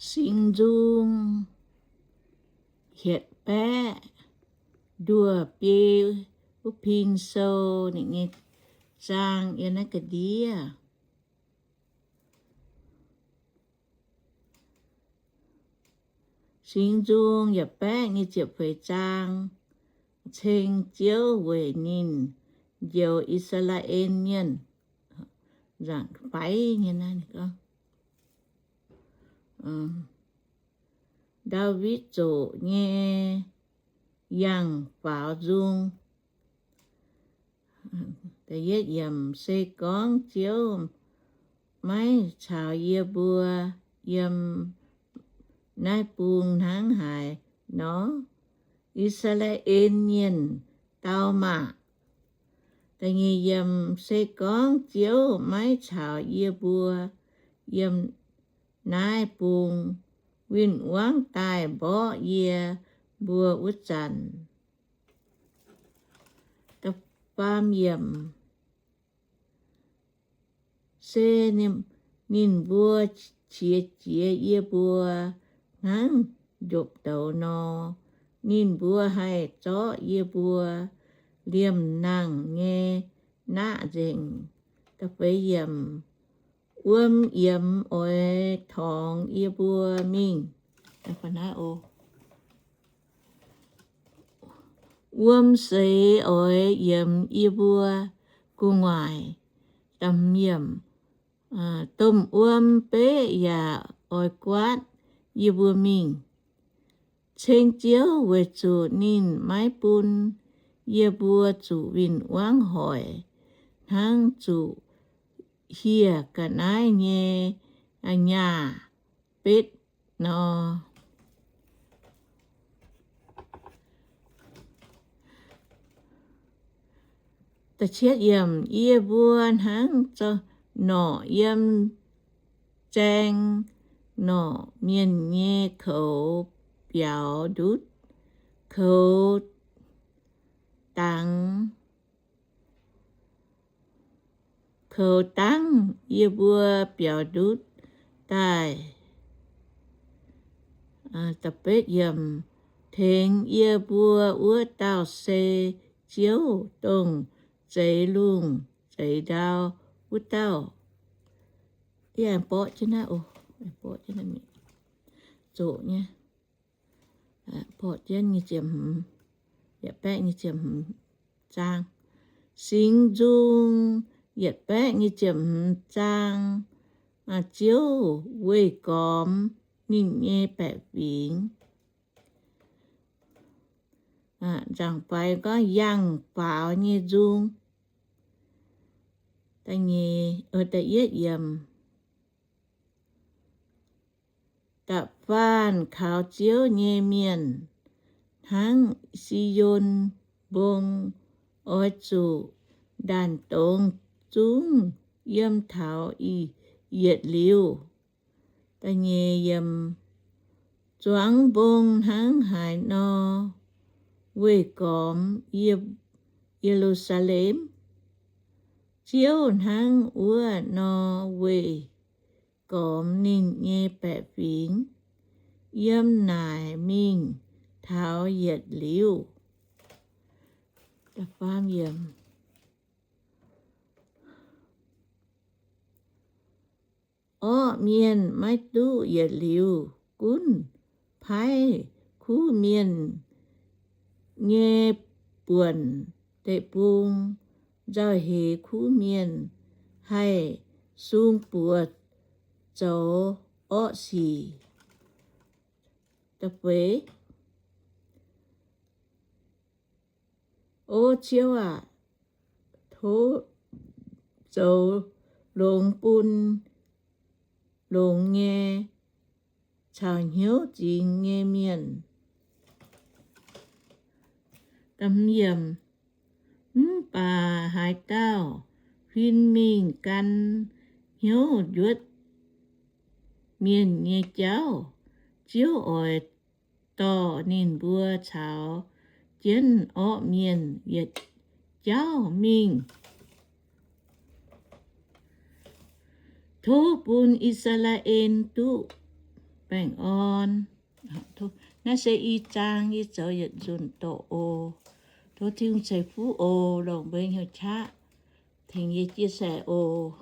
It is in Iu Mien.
Singx Nzung hietc baeqv nduoh biei wuov pin sou ninh nyei zaang yiem naaiv ga'ndiev. Singx Nzung yietc baeqv nyic ziepc feix zaang. Ceng Ziouv weic ninh njoux I^saa^laa^en Mienh. Nzaangc faix nyei naaiv gorngv, Ndaawitv zoqc nyei yangh faaux nzung. Se gorngv Ziouv maiv caux yie mbuo yiem naaiv bung hnangv haaix nor, I^saa^laa^en Mienh dau maah! Se gorngv Ziouv maiv caux yie mbuo yiem naaiv bung, win-wangv daaih mborqv yie mbuo wuov zanc, se ninh mbuo qiex jiez yie mbuo hnangv njopv douz nor. Ninh mbuo haih zorqv yie mbuo liemh nangh nyei naqv nzengc. Wuom yiemx oix torngx yie mbuo mingh. Wuom seix oix yiemx yie mbuo gu'nguaaic. Domh wuom beqv yaac oix guaatv yie mbuo mingh. Ceng Ziouv weic zuqc ninh maiv bun yie mbuo zuqc win-wangv hoic hnangv zuqc hieh ga'naaiv nyei nyaah betv nor. Yie mbuo hnangv norqc yiem zaeng, norqc mienh nyei koux biaux ndutv, koux dangx, koux dangv yie mbuo biaux ndutv daaih. Tengx yie mbuo wuov dauh se Ziouv, dongh zeix lungh zeix ndau wuov dauh. Zoqc nyei, yietc baeqv nyic ziepc hmz zaang. Singx Nzung yietc baeqv nyic ziepc hmz zaang. Ziouv weih gormx ninh nyei baeqc fingx. Nzaangc faix gorngv yangh faaux nyei nzung. Da'yietv yiemc. Da'faanh kaux Ziouv nyei mienh hnangv Si^on Mbong oix zuqc ndaanh dongz zungv yiem taux yietc liuz. Zuangx mbong hnangv haaix nor weih gormx Ye^lu^saa^lem, Ziouv hnangv wuov nor weih gormx ninh nyei baeqc fingx yiem naaic mingh taux yietc liuz. Orqv mienh maiv duqv yietc liuz gunv paaiv kuv mienh nyei buonc deic-bung, nzauh heix kuv mienh haih sung buoz zoux orqv sic. O Ziouv aac, tov zoux longx bun longx nyei caux hnyouv zingx nyei mienh. Mv baac haaix dauh huin mingh gan hnyouv njuotv mienh nyei jauv, Ziouv oix dorh ninh mbuo caux jienv orqv mienh yietc jauv mingh. Tov bun I^saa^laa^en duqv baengh orn. Naaiv se i zaang, yie zoux yietc nzunc doqc oc. Tov Tin-Hungh ceix fuqv oc. Longc mbuo hnyouv qaqv tengx yie chia sẻ oc.